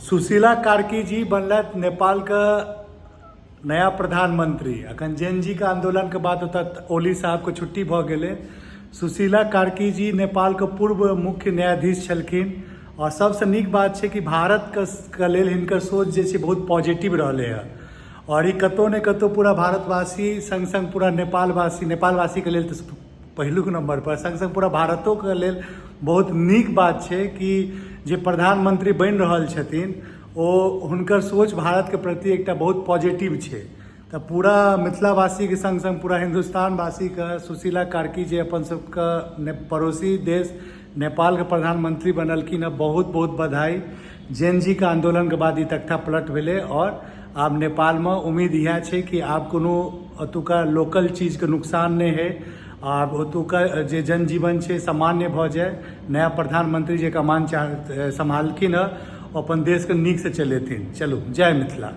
सुशीला कार्की जी बनलथि नेपालके नया प्रधानमंत्री। अखन जेन जी के आंदोलन के बाद ओतऽ ओली साहबके छुट्टी भऽ गेलै। सुशीला कार्की जी नेपालके पूर्व मुख्य न्यायाधीश छलखिन आओर सबसँ नीक बात छै कि भारतके के लेल हिनकर सोच जे छै बहुत पॉजिटिव रहलै हँ आओर ई कतहु ने कतहु पूरा भारतवासी सङ्ग सङ्ग पूरा नेपालवासी, नेपालवासीके लेल तऽ पहिलुक नम्बर पर सङ्ग सङ्ग पूरा भारतोके लेल बहुत नीक बात छै कि जे प्रधानमंत्री बनि रहल छथिन ओ हुनकर सोच भारतके प्रति एकटा बहुत पॉजिटिव छै। तऽ पूरा मिथिलावासीके सङ्ग सङ्ग पूरा हिन्दुस्तानवासीके सुशीला कार्की जे अपन सबके पड़ोसी देश नेपालके प्रधानमंत्री बनलखिन हँ बहुत बहुत बधाई। जेन जीके आन्दोलनके बाद ई तख्ता पलट भेलै आओर आब नेपालमे उम्मीद इएह छै कि आब कोनो ओतुका लोकल चीजके नुकसान नहि होइ, आब ओतुका जे जनजीवन छै सामान्य भऽ जाय। नया प्रधानमंत्री जे कमान सम्हालखिन हँ ओ अपन देशके नीकसँ चलेथिन। चलू, जय मिथिला।